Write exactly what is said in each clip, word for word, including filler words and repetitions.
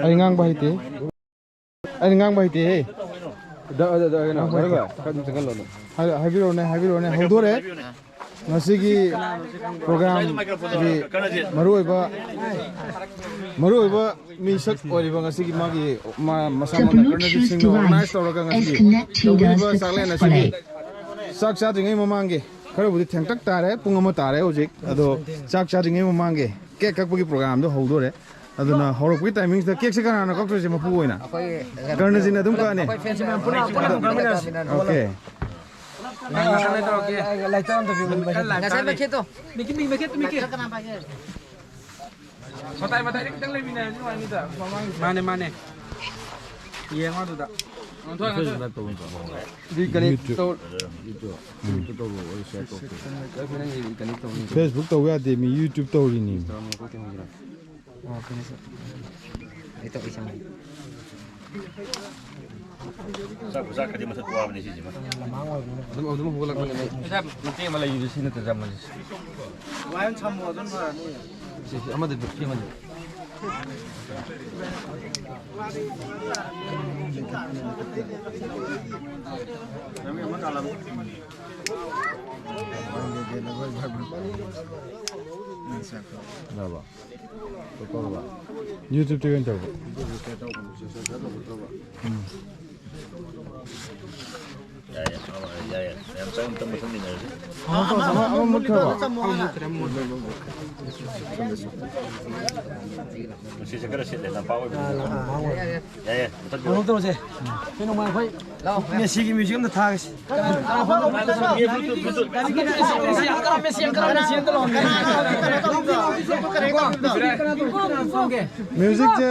ꯑꯩ ꯉꯥꯡꯕ ꯍꯩꯇꯦ꯫ ꯑꯩꯅ ꯉꯥꯡꯕ ꯍꯩꯇꯦꯍꯦ꯫ ꯗ-, ꯗ-, ꯗ-, ꯀꯩꯅꯣ, ꯉꯥꯡꯕ ꯍꯩꯇꯦ꯫ ꯈꯔ ꯑꯗꯨꯝ ꯆꯪꯍꯜꯂꯣ ꯑꯗꯨꯝ꯫ ꯍꯥꯏ-, ꯍꯥꯏꯕꯤꯔꯛꯑꯣꯅꯦ, ꯍꯥꯏꯕꯤꯔꯛꯑꯣꯅꯦ꯫ ꯍꯧꯗꯣꯔꯦ꯫ ꯉꯁꯤꯒꯤ ꯄ꯭ꯔꯣꯒ꯭ꯔꯥꯝꯒꯤ ꯃꯔꯨꯑꯣꯏꯕ, ꯃꯔꯨꯑꯣꯏꯕ ꯃꯤꯁꯛ ꯑꯣꯏꯔꯤꯕ ꯉꯁꯤꯒꯤ ꯃꯥꯒꯤ, ꯃꯥ ꯃꯁꯥꯃꯛꯅ ꯀꯔꯅꯖꯤꯠ ꯁꯤꯡꯅ organize ꯇꯧꯔꯒ ꯉꯁꯤꯒꯤ ꯇꯧꯕꯤꯔꯤꯕ ꯆꯥꯛꯂꯦꯟ ꯑꯁꯤꯒꯤ ꯆꯥꯛ ꯆꯥꯗ꯭ꯔꯤꯉꯩ ꯃꯃꯥꯡꯒꯤ, ꯈꯔꯕꯨꯗꯤ ꯊꯦꯡꯇꯛ ꯇꯥꯔꯦ, ꯄꯨꯡ ꯑꯃ ꯇꯥꯔꯦ ꯍꯧꯖꯤꯛ꯫ ꯑꯗꯣ ꯆꯥꯛ ꯆꯥꯗ꯭ꯔꯤꯉꯩ ꯃꯃꯥꯡꯒꯤ cake ꯀꯛꯄꯒꯤ programꯗꯣ ꯍꯧꯗꯣꯔꯦ꯫ ꯑꯗꯨꯅ ꯍꯧꯔꯛꯄꯒꯤ timingꯁꯤꯗ cakeꯁꯦ ꯀꯅꯥꯅ ꯀꯛꯇꯣꯏꯁꯦ ꯃꯄꯨ ꯑꯣꯏꯅ? ꯑꯩꯈꯣꯏ ꯀꯔꯅꯖꯤꯠꯅ ꯑꯗꯨꯝ ꯀꯛꯑꯅꯤ? ꯑꯩꯈꯣꯏ friends ꯃꯌꯥꯝ ꯄꯨꯟꯅ, ꯄꯨꯟꯅ ꯀꯛꯃꯤꯟꯅꯁꯤ꯫ Okay꯫ ꯉꯁꯥꯏ ꯃꯈꯦꯠꯇꯣ꯫ ꯃꯤꯀꯤ, ꯃꯤꯀꯤ, ꯃꯈꯦꯠꯇꯣ, ꯃꯤꯀꯤ꯫ ꯃꯇꯥꯏ ꯃꯇꯥꯏꯗ ꯈꯤꯇꯪ ꯂꯩꯃꯤꯟꯅꯔꯁꯤ ꯅꯨꯡꯉꯥꯏꯅꯤꯗ꯫ ꯃꯥꯅꯦ, ꯃꯥꯅꯦ꯫ ꯌꯦꯡꯉꯣ ꯑꯗꯨꯗ꯫ ꯔꯤꯀꯅꯦꯛ ꯇꯧ-, ꯎꯝ꯫ ꯐꯦꯁꯕꯨꯛ ꯇꯧ ꯌꯥꯗꯦ, ꯃꯤ YouTube ꯇꯧꯔꯤꯅꯤ꯫ ꯆꯥꯛꯄꯨ ꯆꯥꯈ꯭ꯔꯗꯤ ꯃꯊꯛ ꯋꯥꯕꯅꯤ ꯁꯤꯁꯤꯃ꯫ ꯑꯗꯨꯝ, ꯑꯗꯨꯝ ꯍꯧꯒꯠꯂꯛꯄꯅꯦ꯫ ꯃꯇꯦꯛ ꯑꯃ ꯂꯩꯕꯗꯨ ꯁꯤ ꯅꯠꯇ꯭ꯔ ꯆꯥꯝꯃꯁꯦ꯫ ꯁꯤ, ꯁꯤ ꯑꯃꯗ ꯁꯤ ꯑꯃꯗ꯫ ꯌꯥꯔꯕꯣ? ꯇꯧꯔꯕ? YouTubeꯇ ꯑꯣꯏꯅ ꯇꯧꯕ꯫ ꯎꯝ꯫ ꯌꯥꯏꯌꯦ, ꯑꯃ, ꯌꯥꯏꯌꯦ꯫ ꯌꯥꯝ ꯆꯪ-, ꯑꯝꯇ ꯃꯨꯠꯊꯠꯃꯤꯟꯅꯔꯁꯤ꯫ ꯑꯃ, ꯑꯃ, ꯑꯃ ꯃꯨꯠꯈ꯭ꯔꯕꯣ? ꯃꯁꯤꯁꯦ ꯈꯔ ꯁꯤꯠꯂꯦ, ꯂꯝꯄꯥꯛ ꯑꯣꯏꯕꯅꯤꯅ꯫ ꯌꯥꯏꯌꯦ, ꯃꯨꯠꯊꯠꯄꯤꯔꯣ꯫ ꯀꯩꯅꯣ ꯇꯧꯁꯦ꯫ ꯀꯩꯅꯣ, ꯃꯥ ꯑꯩꯈꯣꯏ ꯃꯦꯁꯤꯒꯤ music ꯑꯝꯇ ꯊꯥꯒꯦꯁꯦ꯫ ꯃ꯭ꯌꯨꯖꯤꯛꯁꯦ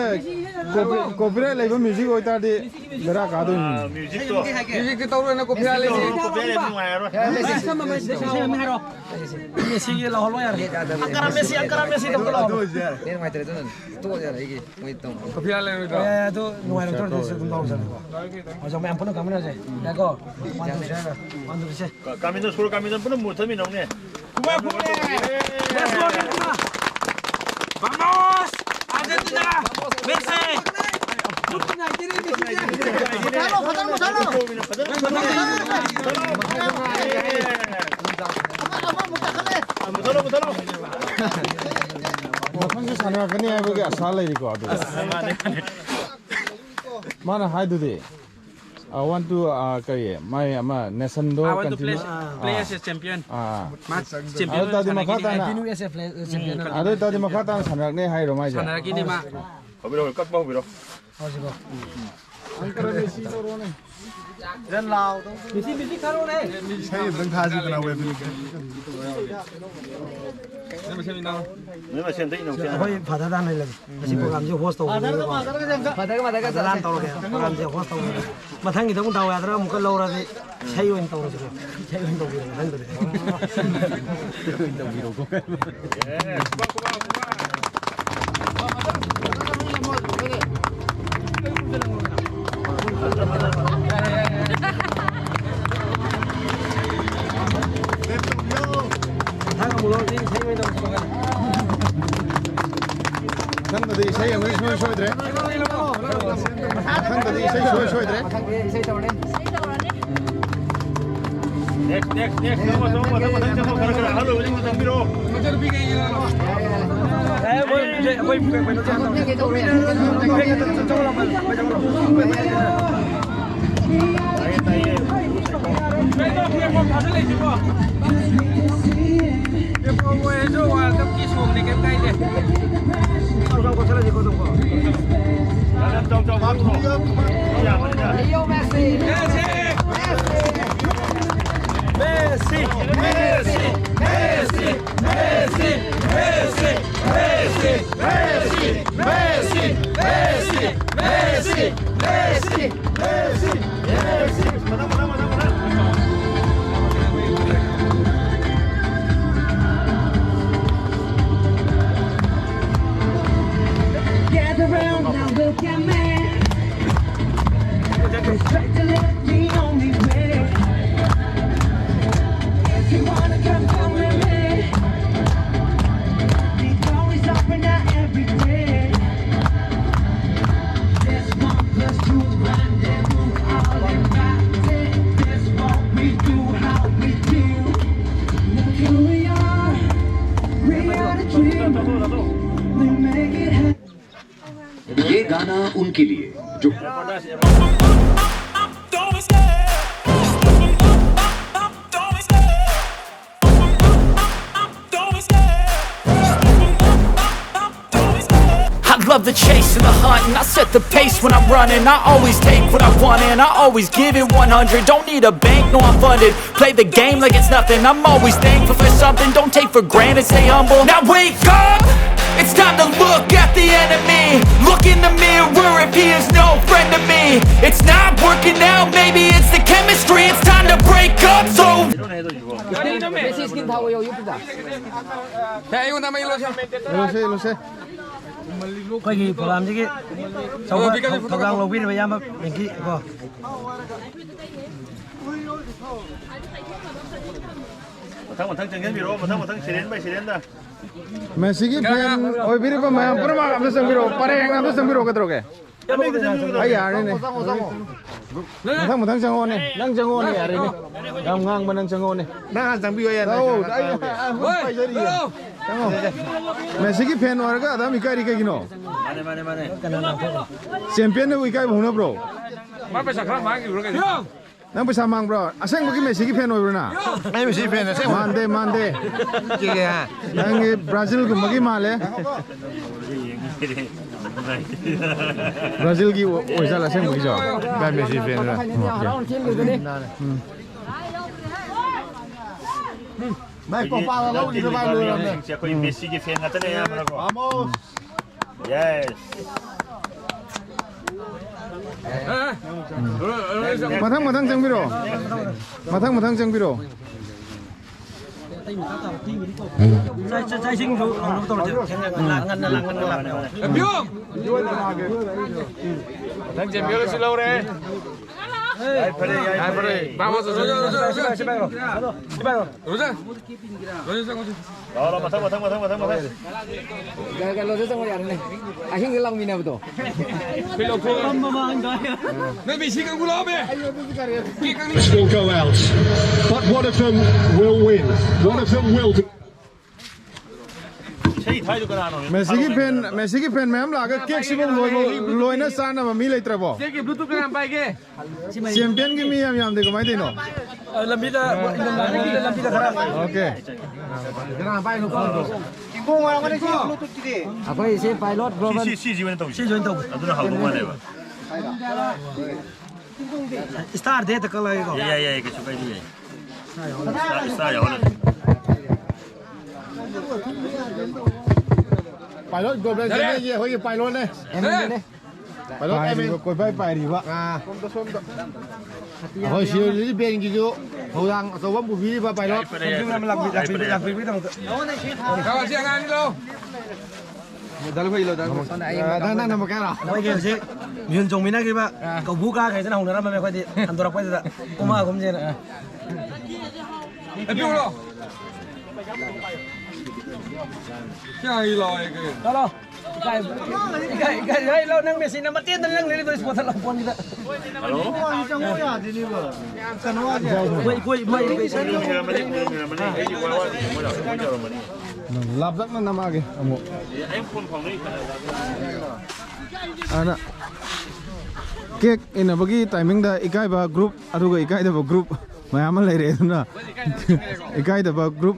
ꯀꯣꯄꯤ-, copyright ꯂꯩꯕ ꯃ꯭ꯌꯨꯖꯤꯛ ꯑꯣꯏꯇꯥꯔꯗꯤ ꯕꯦꯔꯥ ꯀꯥꯗꯣꯏꯅꯤ꯫ ꯃ꯭ꯌꯨꯖꯤꯛꯇꯣ꯫ ꯃ꯭ꯌꯨꯖꯤꯛꯇꯤ ꯇꯧꯔꯣꯏꯅꯦ, copyright ꯂꯩꯁꯦ꯫ Copyright ꯂꯩꯕ ꯅꯨꯡꯉꯥꯏꯔꯔꯣꯏ꯫ ꯃꯦꯁꯤꯒꯤ ꯂꯧꯍꯜꯂꯣ ꯌꯥꯔꯦ꯫ ꯑꯪꯀꯔꯥ ꯃꯦꯁꯤ, ꯑꯪꯀꯔꯥ ꯃꯦꯁꯤ ꯇꯧꯗ ꯂꯥꯛꯑꯣ꯫ ꯅꯦꯠ ꯅꯨꯡꯉꯥꯏꯇ꯭ꯔꯦ ꯑꯗꯨꯅꯅꯦ꯫ ꯇꯣꯛꯑꯣ ꯌꯥꯔꯦ ꯑꯩꯒꯤ꯫ ꯃꯣꯏ ꯇꯧ-, ꯀꯣꯐꯤ ꯍꯥꯟꯅ ꯂꯩꯔꯣꯏꯗ꯭ꯔꯣ? ꯑꯦ, ꯑꯗꯨ ꯅꯨꯡꯉꯥꯏꯔꯛꯇ꯭ꯔꯗꯤ ꯑꯗꯨꯝ ꯇꯧꯔꯁꯦ꯫ ꯍꯧꯖꯤꯛ ꯃꯌꯥꯝ ꯄꯨꯟꯅ ꯀꯥꯃꯤꯟꯅꯁꯦ꯫ ꯌꯥꯏꯀꯣ? ꯋꯥꯟ ꯇꯧꯁꯦ ꯍꯥꯏꯔꯣ? ꯋꯥꯟ ꯇꯧꯁꯦ꯫ ꯀꯥ-, ꯀꯥꯃꯤꯟꯅ ꯁꯣꯔ ꯀꯥꯃꯤꯟꯅ ꯄꯨꯟꯅ ꯃꯨꯠꯊꯠꯃꯤꯟꯅꯧꯅꯦ꯫ Let's go, Argentina! Vamos! Argentina! Messi! ꯃꯊꯪꯁꯨ ꯁꯥꯟꯅꯔꯛꯀꯅꯤ ꯍꯥꯏꯕꯒꯤ ꯑꯁꯥ ꯂꯩꯔꯤꯀꯣ ꯑꯗꯨꯗꯤ꯫ ꯃꯥꯅ ꯍꯥꯏꯗꯨꯗꯤ, ꯑ, ꯋꯥꯟ ꯇꯨ, ꯑ, ꯀꯔꯤ, ꯃꯥꯏ ꯑꯃ ꯅꯦꯁꯟꯗꯣ I want to continue play, ah, play as a champion. ꯑꯥ꯫ ꯃꯥ ꯑꯗꯨ ꯇꯥꯔꯗꯤ ꯃꯈꯥ ꯇꯥꯅ, ꯎꯝ, ꯑꯗꯨ ꯇꯥꯔꯗꯤ ꯃꯈꯥ ꯇꯥꯅ ꯁꯥꯟꯅꯔꯛꯅꯤ ꯍꯥꯏꯔꯣ ꯃꯥꯏꯁꯦ? ꯁꯥꯟꯅꯔꯛꯈꯤꯅꯤ ꯃꯥ꯫ ꯍꯧꯕꯤꯔꯣ, ꯍꯧꯕꯤꯔꯣ, ꯀꯞꯄ ꯍꯧꯕꯤꯔꯣ꯫ ꯍꯧꯖꯤꯛꯀꯣ꯫ ꯑꯪꯀꯔ ꯃꯦꯁꯤ ꯇꯧꯔꯣꯅꯦ꯫ ꯃꯦꯁꯤ, ꯃꯦꯁꯤ ꯊꯥꯔꯛꯑꯣꯅꯦ꯫ ꯏꯁꯩ ꯑꯝꯇꯪ ꯊꯥꯁꯤꯗꯅ, ꯋꯦꯕ꯫ ꯅꯣꯏ ꯃꯁꯦꯟ ꯏꯅꯥꯎ꯫ ꯅꯣꯏ ꯃꯁꯦꯟ ꯑꯝꯇ ꯏꯅꯧꯁꯦ꯫ ꯑꯩꯈꯣꯏ ꯐꯥꯗꯔꯗ ꯍꯥꯟꯅ ꯂꯩꯔꯒꯦ꯫ ꯉꯁꯤ ꯄ꯭ꯔꯣꯒ꯭ꯔꯥꯝꯁꯦ ꯍꯣꯁ ꯇꯧꯕꯅꯤꯅꯀꯣ꯫ ꯐꯥꯗꯔꯒ, ꯐꯥꯗꯔꯒ ꯐꯥꯗꯔꯗ ꯍꯥꯟꯅ ꯇꯧꯔꯒꯦ꯫ ꯄ꯭ꯔꯣꯒ꯭ꯔꯥꯝꯁꯦ ꯍꯣꯁ ꯇꯧꯕꯅꯤꯅ꯫ ꯃꯊꯪꯒꯤꯗ ꯑꯃꯨꯛ ꯗꯥꯎ ꯌꯥꯗ꯭ꯔꯒ ꯑꯃꯨꯛꯀ ꯂꯧꯔꯗꯤ ꯏꯁꯩ ꯑꯣꯏꯅ ꯇꯧꯔꯁꯤꯀꯣ꯫ ꯏꯁꯩ ꯑꯣꯏꯅ ꯇꯧꯕꯤꯔꯣ ꯃꯊꯪꯗꯗꯤ꯫ ꯏꯁꯩ ꯑꯣꯏꯅ ꯇꯧꯕꯤꯔꯣꯀꯣ꯫ ꯃꯊꯪꯗꯗꯤ ꯏꯁꯩ ꯑꯃ ꯏꯁꯣꯏ ꯁꯣꯏꯗ꯭ꯔꯦ꯫ ꯃꯊꯪꯗꯗꯤ ꯏꯁꯩ ꯁꯣꯏ ꯁꯣꯏꯗ꯭ꯔꯦ꯫ Next, next, next. ꯆꯪꯉꯣ, ꯆꯪꯉꯣ, ꯃꯊꯪ, ꯃꯊꯪ ꯆꯪꯉꯣ, ꯈꯔ, ꯈꯔ꯫ ꯑꯍꯜ ꯑꯣꯏꯕꯁꯤꯡꯗꯣ ꯆꯪꯕꯤꯔꯣ꯫ ꯑꯦ, ꯃꯣꯏ, ꯃꯣꯏ, ꯃꯣꯏ, ꯀꯩꯅꯣ ꯇꯧꯔꯦ꯫ ꯇꯥꯏꯌꯦ, ꯇꯥꯏꯌꯦ꯫ ꯀꯩꯅꯣ, ꯐꯥꯖꯤꯜꯂꯛꯏꯁꯤꯕꯣ? ꯀꯦꯞ ꯍꯣꯏ ꯑꯣꯏꯔꯁꯨ ꯋꯥꯔꯜ ꯀꯞꯀꯤ ꯁꯣꯡꯅꯤ, ꯀꯩꯝ ꯀꯥꯏꯗꯦ꯫ ꯆꯥꯎ, ꯆꯥꯎ, ꯀꯣꯠꯊꯠꯂꯁꯤ, ꯀꯣꯠꯊꯠꯂꯣ꯫ ꯆꯥꯎ, ꯆꯥꯎ, ꯆꯥꯎ, ꯆꯥꯎ꯫ ꯌꯥꯕꯅꯤꯗ꯫ Leo Messi. Messi! Messi! Messi! Gather round now, look at me. It's right to left, the only way. If you wanna come, come with me. The door is open now every day. This one plus two rendezvous, all invited. This what we do, how we do. Look who we are. ये गाना उनके लिए जो I love the chase and the hunt, and I set the pace when I'm running. I always take what I want, and I always give it one hundred. Don't need a bank, no, I'm funded. Play the game like it's nothing. I'm always thankful for something. Don't take for granted, stay humble. Now wake up! It's time to look at the enemy. Look in the mirror if he is no friend to me. It's not working out, maybe it's the chemistry. It's time to break up, so 메시 스킨 타고 여기 예쁘다. 자, 이거 남아 일로 오세요. ꯏꯂꯨꯁꯦ, ꯏꯂꯨꯁꯦ. ꯑꯩꯈꯣꯏꯒꯤ ꯄ꯭ꯔꯣꯒꯥꯝꯁꯤꯒꯤ ꯆꯥꯎꯕ ꯊꯧ- ꯊꯧꯗꯥꯡ ꯂꯧꯕꯤꯔꯤꯕ ꯏꯌꯥꯝꯕ ꯕꯦꯡꯀꯤ ꯀꯣ ꯃꯊꯪ ꯃꯊꯪ ꯆꯪꯁꯤꯟꯕꯤꯔꯛꯑꯣ, ꯃꯊꯪ ꯃꯊꯪ ꯁꯤꯔꯦꯟ ꯕꯥꯏ ꯁꯤꯔꯦꯟꯗ꯫ ꯃꯦꯁꯤꯒꯤ ꯐꯦꯟ ꯑꯣꯏꯕꯤꯔꯤꯕ ꯃꯌꯥꯝ ꯄꯨꯝꯅꯃꯛ ꯑꯝꯇ ꯆꯪꯕꯤꯔꯛꯑꯣ, ꯄꯔꯦꯡ ꯑꯝꯇ ꯆꯪꯕꯤꯔꯛꯑꯣ꯫ ꯀꯩꯗꯧꯔꯒꯦ? ꯑꯩ ꯌꯥꯔꯅꯤꯅꯦ꯫ ꯃꯊꯪ ꯃꯊꯪ ꯆꯪꯉꯛꯑꯣꯅꯦ꯫ ꯅꯪ ꯆꯪꯉꯛꯑꯣꯅꯦ, ꯌꯥꯔꯦꯅꯦ꯫ ꯌꯥꯝ ꯉꯥꯡꯕ ꯅꯪ ꯆꯪꯉꯛꯑꯣꯅꯦ꯫ ꯅꯪ ꯍꯥꯟꯅ ꯆꯪꯕꯤꯌꯣ, ꯑꯩ ꯍꯥꯟꯅ ꯑꯧ, ꯆꯪꯉꯛꯑꯒꯦ꯫ ꯑꯩ ꯑꯩ ꯄꯥꯏꯖꯔꯤꯌꯦ꯫ ꯆꯪꯉꯣ꯫ ꯃꯦꯁꯤꯒꯤ ꯐꯦꯟ ꯑꯣꯏꯔꯒ ꯑꯗꯨꯝ ꯏꯀꯥꯏꯔꯤ ꯀꯩꯒꯤꯅꯣ? ꯃꯥꯅꯦ, ꯃꯥꯅꯦ, ꯃꯥꯅꯦ꯫ ꯆꯦꯝꯄꯤꯌꯟꯅꯕꯨ ꯏꯀꯥꯏꯕ ꯍꯧꯅꯕ꯭ꯔꯣ? ꯃꯥ ꯄꯩꯁꯥ ꯈꯔ ꯃꯥꯡꯈꯤꯕ꯭ꯔꯥ ꯀꯩꯅꯣ? ꯅꯪ ꯄꯩꯁꯥ ꯃꯥꯡꯕ꯭ꯔꯣ? ꯑꯁꯦꯡꯕꯒꯤ ꯃꯦꯁꯤꯒꯤ ꯐꯦꯟ ꯑꯣꯏꯕ꯭ꯔꯣ ꯅꯪ? ꯑꯩ ꯃꯦꯁꯤ ꯐꯦꯟ ꯑꯁꯦꯡꯕ꯫ ꯃꯥꯟꯗꯦ, ꯃꯥꯟꯗꯦ꯫ ꯀꯦ ꯀꯦ ꯍꯥ? ꯅꯪꯒꯤ ꯕ꯭ꯔꯥꯖꯤꯜꯒꯨꯝꯕꯒꯤ ꯃꯥꯜꯂꯦ꯫ ꯕ꯭ꯔꯥꯖꯤꯜꯒꯤ ꯑꯣꯏꯖꯥꯠꯂ ꯑꯁꯦꯡꯕꯒꯤꯁꯨ? ꯀꯥꯏ ꯃꯦꯁꯤ ꯐꯦꯟꯔ? ꯍꯔꯥꯎꯅ ꯆꯦꯟꯈꯤꯕꯗꯨꯅꯤ꯫ ꯃꯥꯏ ꯀꯣꯄꯥꯒ ꯂꯧꯈꯤꯗꯣ ꯃꯥꯏ ꯂꯣꯏꯔꯝꯃꯦ꯫ ꯑꯩꯈꯣꯏ ꯃꯦꯁꯤꯒꯤ ꯐꯦꯟ ꯉꯥꯛꯇꯅꯦ ꯑꯌꯥꯝꯕꯅꯀꯣ꯫ ꯌꯦꯁ꯫ ꯃꯊꯪ ꯃꯊꯪ ꯆꯪꯕꯤꯔꯣ꯫ ꯃꯊꯪ ꯃꯊꯪ ꯆꯪꯕꯤꯔꯣ꯫ ꯆꯥꯛ ꯆꯥꯛ ꯏꯁꯤꯡꯁꯨ ꯍꯧꯅꯕ ꯇꯧꯔꯁꯦ꯫ ꯊꯦꯡꯅ ꯂꯥꯡ- ꯉꯟꯅ ꯂꯥꯡ- ꯉꯟꯅ ꯂꯥꯡ- ꯕꯤꯌꯣꯝ! ꯃꯊꯪ ꯆꯦꯝꯄꯤꯌꯟꯁꯨ ꯂꯧꯔꯦ꯫ ꯌꯥꯏ, ꯐꯔꯦ, ꯌꯥꯏ, ꯐꯔꯦ꯫ ꯕꯥꯃꯣꯟ ꯆꯠꯁꯤ꯫ ꯔꯣꯖꯟ! ꯔꯣꯖꯟ ꯆꯪꯉꯣ꯫ ꯂꯥꯛꯑꯣ, ꯂꯥꯛꯑꯣ, ꯃꯊꯪ, ꯃꯊꯪ, ꯃꯊꯪ, ꯃꯊꯪ, ꯃꯊꯪ꯫ ꯀꯩꯅꯣꯁꯦ ꯆꯪꯉꯣ ꯌꯥꯔꯦꯅꯦ꯫ ꯑꯍꯤꯡꯗ ꯂꯥꯡꯃꯤꯟꯅꯕꯗꯣ꯫ ꯅꯪ ꯃꯦꯁꯤ ꯀꯥꯡꯕꯨ ꯂꯥꯛꯑꯣꯃꯦ꯫ Cake ꯀꯛꯅꯤ꯫ Will go out, but one of them will win. One of them will. ꯃꯦꯁꯤꯒꯤ ꯐꯦꯟ, ꯃꯦꯁꯤꯒꯤ ꯐꯦꯟ ꯃꯌꯥꯝ ꯂꯥꯛꯑꯒ ꯀꯦꯛꯁꯤꯕꯨ ꯂꯣꯏꯕ, ꯂꯣꯏꯅ ꯆꯥꯅꯕ ꯃꯤ ꯂꯩꯇ꯭ꯔꯕꯣ? ꯆꯦꯒꯤ ꯕ꯭ꯂꯨꯇꯨꯠ ꯀꯅꯥ ꯄꯥꯏꯒꯦ? ꯆꯦꯝꯄꯤꯌꯟꯒꯤ ꯃꯤ ꯌꯥꯝ ꯌꯥꯝꯗꯦ, ꯀꯃꯥꯏꯅ ꯇꯧꯔꯤꯅꯣ? ꯑ, ꯂꯝꯕꯤꯗ, ꯂꯝꯕꯤꯗ, ꯂꯝꯕꯤꯗ ꯈꯔ꯫ ꯑꯣꯀꯦ꯫ ꯀꯅꯥ ꯄꯥꯏꯅꯣ ꯐꯣꯟꯗꯣ? ꯑꯩꯈꯣꯏ ꯁꯤ ꯄꯥꯏꯂꯣꯠ ꯒ꯭ꯂꯣꯕꯜ꯫ ꯁꯤ, ꯁꯤ, ꯁꯤ ꯑꯣꯏꯅ ꯇꯧꯁꯤ꯫ ꯁꯤ ꯑꯣꯏꯅ ꯇꯧꯁꯤ꯫ ꯑꯗꯨꯅ ꯍꯥꯎꯗꯧ ꯃꯥꯜꯂꯦꯕ꯫ ꯏꯁꯇꯥꯔꯗꯤ ꯍꯦꯛꯇ ꯀꯛꯂꯛꯑꯒꯦꯀꯣ꯫ ꯌꯥꯏ, ꯌꯥꯏ, ꯌꯥꯏ, ꯀꯩꯁꯨ ꯀꯥꯏꯗꯦ, ꯌꯥꯏ꯫ ꯏꯁꯇꯥꯔ, ꯏꯁꯇꯥꯔ ꯌꯥꯎꯍꯜꯂꯁꯤ꯫ ꯄꯥꯏꯂꯣꯠ ꯒꯣꯕ꯭ꯔꯦꯟ ꯆꯦꯟꯅꯩꯁꯦ ꯑꯩꯈꯣꯏꯒꯤ ꯄꯥꯏꯂꯣꯠꯅꯦ꯫ ꯑꯦꯝ ꯑꯦꯜ ꯑꯦꯅꯦ꯫ Pilot M L A. ꯄꯥꯏꯔꯤꯕ, ꯀꯣꯏꯄꯥꯏ ꯄꯥꯏꯔꯤꯕ꯫ ꯑꯥ꯫ ꯑꯩꯈꯣꯏ ꯁꯤꯔꯣꯏ ꯂꯤꯂꯤ ꯕꯦꯟꯒꯤꯁꯨ ꯊꯧꯗꯥꯡ ꯑꯆꯧꯕ ꯑꯃ ꯄꯨꯕꯤꯔꯤꯕ ꯄꯥꯏꯂꯣꯠ꯫ ꯂꯥꯛꯄꯤꯕ-, ꯂꯥꯛꯄꯤꯕ-, ꯂꯥꯛꯄꯤꯕꯒꯤꯗꯃꯛꯇ꯫ ꯂꯥꯛꯑꯣꯅꯦ, ꯁꯤ ꯊꯥ-, ꯂꯥꯛꯑꯣ, ꯁꯤ ꯑꯉꯥꯡꯅꯤꯗꯣ꯫ ꯗꯥ ꯂꯨꯈꯣꯏ ꯏꯜꯂꯣ, ꯗꯥ ꯂꯨꯈꯣꯏ꯫ ꯑ, ꯅꯪ, ꯅꯪ ꯅꯝꯕ ꯀꯌꯥꯅꯣ? ꯑꯩꯈꯣꯏꯒꯤ ꯍꯧꯖꯤꯛ ꯃꯤꯍꯨꯟ ꯆꯣꯡꯃꯤꯟꯅꯈꯤꯕ ꯑꯥ꯫ ꯀꯧꯕ꯭ꯔꯨ ꯀꯥꯈꯩꯁꯤꯅ ꯍꯧꯅꯔꯝꯃꯦ, ꯑꯩꯈꯣꯏꯗꯤ ꯍꯟꯗꯣꯔꯛꯄꯩꯗꯨꯗ ꯀꯨꯝꯃꯛꯑꯒꯨꯝꯁꯦꯅ꯫ ꯑꯦ, ꯄꯤꯌꯨꯔꯣ꯫ ꯁꯤ ꯑꯉꯥꯡꯒꯤ ꯂꯥꯛꯑꯣ, ꯑꯩ ꯀꯩ꯫ ꯂꯥꯛꯑꯣ, ꯂꯥꯛꯑꯣ꯫ ꯏꯀꯥꯏ, ꯏꯀꯥꯏ, ꯏꯀꯥꯏ, ꯏꯀꯥꯏ, ꯂꯥꯎ, ꯅꯪ ꯃꯦꯁꯤꯅ ꯃꯇꯦꯟꯗ ꯅꯪ ꯂꯩꯔꯤꯗꯣ ꯏꯁꯄꯣꯔꯠꯇ ꯂꯥꯛꯄ ꯄꯣꯠꯅꯤꯗ꯫ ꯍꯜꯂꯣ꯫ ꯆꯪꯉꯣ ꯌꯥꯗꯦꯅꯦꯕ꯫ ꯀꯩꯅꯣ ꯍꯥꯏꯁꯦ꯫ ꯃꯣꯏ, ꯃꯣꯏ, ꯃꯣꯏ, ꯃꯣꯏ, ꯃꯣꯏ, ꯃꯣꯏ, ꯃꯣꯏ, ꯃꯣꯏ, ꯃꯣꯏ, ꯃꯣꯏ, ꯃꯣꯏ, ꯃꯣꯏ, ꯃꯣꯏ, ꯃꯣꯏ, ꯃꯣꯏ, ꯃꯣꯏ, ꯃꯣꯏ, ꯂꯥꯞꯇꯛꯅ ꯅꯝꯃꯛꯑꯒꯦ ꯑꯃꯨꯛ꯫ ꯑꯩ ꯐꯣꯟ ꯐꯥꯎꯅꯩ꯫ ꯑꯗ ꯀꯦꯛ ꯏꯟꯅꯕꯒꯤ ꯇꯥꯏꯃꯤꯡꯗ ꯏꯀꯥꯏꯕ ꯒ꯭ꯔꯨꯞ ꯑꯗꯨꯒ ꯏꯀꯥꯏꯗꯕ ꯒ꯭ꯔꯨꯞ ꯃꯌꯥꯝ ꯑꯃ ꯂꯩꯔꯦ꯫ ꯑꯗꯨꯅ ꯏꯀꯥꯏꯗꯕ ꯒ꯭ꯔꯨꯞ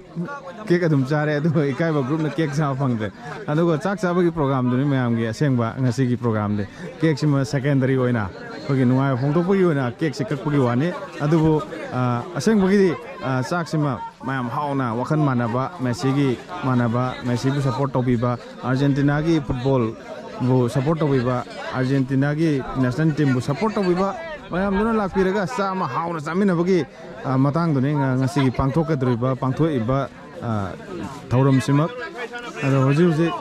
ꯀꯦꯛ ꯑꯗꯨꯝ ꯆꯥꯔꯦ, ꯑꯗꯨꯒ ꯏꯀꯥꯏꯕ ꯒ꯭ꯔꯨꯞꯅ ꯀꯦꯛ ꯆꯥꯕ ꯐꯪꯗ꯭ꯔꯦ꯫ ꯑꯗꯨꯒ ꯆꯥꯛ ꯆꯥꯕꯒꯤ ꯄ꯭ꯔꯣꯒ꯭ꯔꯥꯝꯗꯨꯅꯤ ꯃꯌꯥꯝꯒꯤ ꯑꯁꯦꯡꯕ ꯉꯁꯤꯒꯤ ꯄ꯭ꯔꯣꯒ꯭ꯔꯥꯝꯗꯤ꯫ ꯀꯦꯛꯁꯤꯃ ꯁꯦꯀꯦꯟꯗꯔꯤ ꯑꯣꯏꯅ ꯑꯩꯈꯣꯏꯒꯤ ꯅꯨꯡꯉꯥꯏꯕ ꯐꯣꯡꯗꯣꯛꯄꯒꯤ ꯑꯣꯏꯅ ꯀꯦꯛꯁꯦ ꯀꯛꯄꯒꯤ ꯋꯥꯅꯤ꯫ ꯑꯗꯨꯕꯨ, ꯑ, ꯑꯁꯦꯡꯕꯒꯤꯗꯤ, ꯑ, ꯆꯥꯛꯁꯤꯃ ꯃꯌꯥꯝ ꯍꯥꯎꯅ ꯋꯥꯈꯜ ꯃꯥꯟꯅꯕ, ꯃꯦꯁꯤꯒꯤ ꯃꯥꯟꯅꯕ, ꯃꯦꯁꯤꯕꯨ ꯁꯞꯄꯣꯔꯠ ꯇꯧꯕꯤꯕ, ꯑꯥꯔꯖꯦꯟꯇꯤꯅꯥꯒꯤ ꯐꯨꯠꯕꯣꯜꯕꯨ ꯁꯞꯄꯣꯔꯠ ꯇꯧꯕꯤꯕ, ꯑꯥꯔꯖꯦꯟꯇꯤꯅꯥꯒꯤ ꯅꯦꯁꯅꯦꯜ ꯇꯤꯝꯕꯨ ꯁꯞꯄꯣꯔꯠ ꯇꯧꯕꯤꯕ ꯃꯌꯥꯝꯗꯨꯅ ꯂꯥꯛꯄꯤꯔꯒ ꯆꯥꯛ ꯑꯃ ꯍꯥꯎꯅ ꯆꯥꯃꯤꯟꯅꯕꯒꯤ, ꯑ, ꯃꯇꯥꯡꯗꯨꯅꯤ ꯉ-, ꯉꯁꯤꯒꯤ ꯄꯥꯡꯊꯣꯛꯀꯗꯧꯔꯤꯕ, ꯄꯥꯡꯊꯣꯛꯏꯕ, ꯑ, ꯊꯧꯔꯝꯁꯤꯃꯛ꯫ ꯑꯗꯣ ꯍꯧꯖꯤꯛ ꯍꯧꯖꯤꯛ,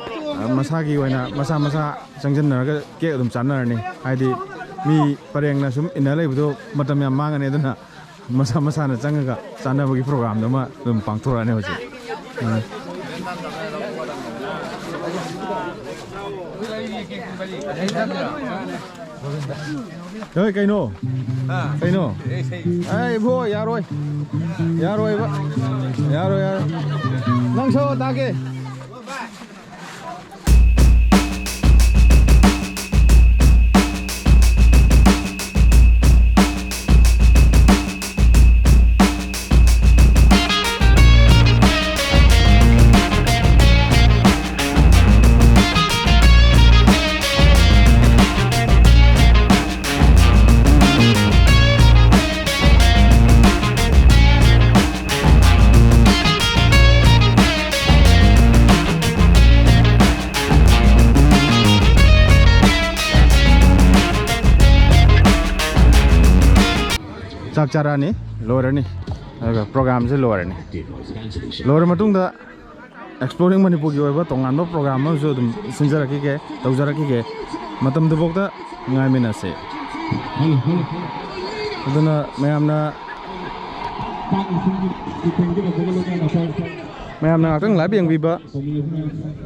ꯑ, ꯃꯁꯥꯒꯤ ꯑꯣꯏꯅ ꯃꯁꯥ ꯃꯁꯥ ꯆꯪꯁꯤꯟꯅꯔꯒ ꯀꯦꯛ ꯑꯗꯨꯝ ꯆꯥꯟꯅꯔꯅꯤ꯫ ꯍꯥꯏꯗꯤ ꯃꯤ ꯄꯔꯦꯡꯅ ꯁꯨꯝ ꯏꯟꯅ ꯂꯩꯕꯗꯣ ꯃꯇꯝ ꯌꯥꯝ ꯃꯥꯡꯉꯅꯤ꯫ ꯑꯗꯨꯅ ꯃꯁꯥ ꯃꯁꯥꯅ ꯆꯪꯉꯒ ꯆꯥꯟꯅꯕꯒꯤ ꯄ꯭ꯔꯣꯒ꯭ꯔꯥꯝꯗꯨꯃ ꯑꯗꯨꯝ ꯄꯥꯡꯊꯣꯔꯛꯑꯅꯤ ꯍꯧꯖꯤꯛ꯫ ꯎꯝ꯫ ꯍꯣꯏ, ꯀꯩꯅꯣ? ꯀꯩꯅꯣ? ꯑꯩ ꯏꯕꯣ, ꯌꯥꯔꯣꯏ꯫ ꯌꯥꯔꯣꯏꯕ꯫ ꯌꯥꯔꯣꯏ, ꯌꯥꯔꯣꯏ꯫ ꯅꯪ ꯁꯛꯑꯣ ꯇꯥꯒꯦ꯫ ꯆꯥꯔꯛꯑꯅꯤ, ꯂꯣꯏꯔꯅꯤ, ꯑꯗꯨꯒ ꯄ꯭ꯔꯣꯒ꯭ꯔꯥꯝꯁꯦ ꯂꯣꯏꯔꯅꯤ꯫ ꯂꯣꯏꯔ ꯃꯇꯨꯡꯗ ꯑꯦꯛꯁꯄ꯭ꯂꯣꯔꯤꯡ ꯃꯅꯤꯄꯨꯔꯒꯤ ꯑꯣꯏꯕ ꯇꯣꯉꯥꯟꯕ ꯄ꯭ꯔꯣꯒ꯭ꯔꯥꯝ ꯑꯃꯁꯨ ꯑꯗꯨꯝ ꯁꯤꯟꯖꯔꯛꯈꯤꯒꯦ, ꯇꯧꯖꯔꯛꯈꯤꯒꯦ꯫ ꯃꯇꯝꯗꯨꯐꯥꯎꯗ ꯉꯥꯏꯃꯤꯟꯅꯁꯦ꯫ ꯑꯗꯨꯅ ꯃꯌꯥꯝꯅ ꯃꯌꯥꯝꯅ ꯉꯥꯛꯇꯪ ꯂꯥꯏꯚ ꯌꯦꯡꯕꯤꯕ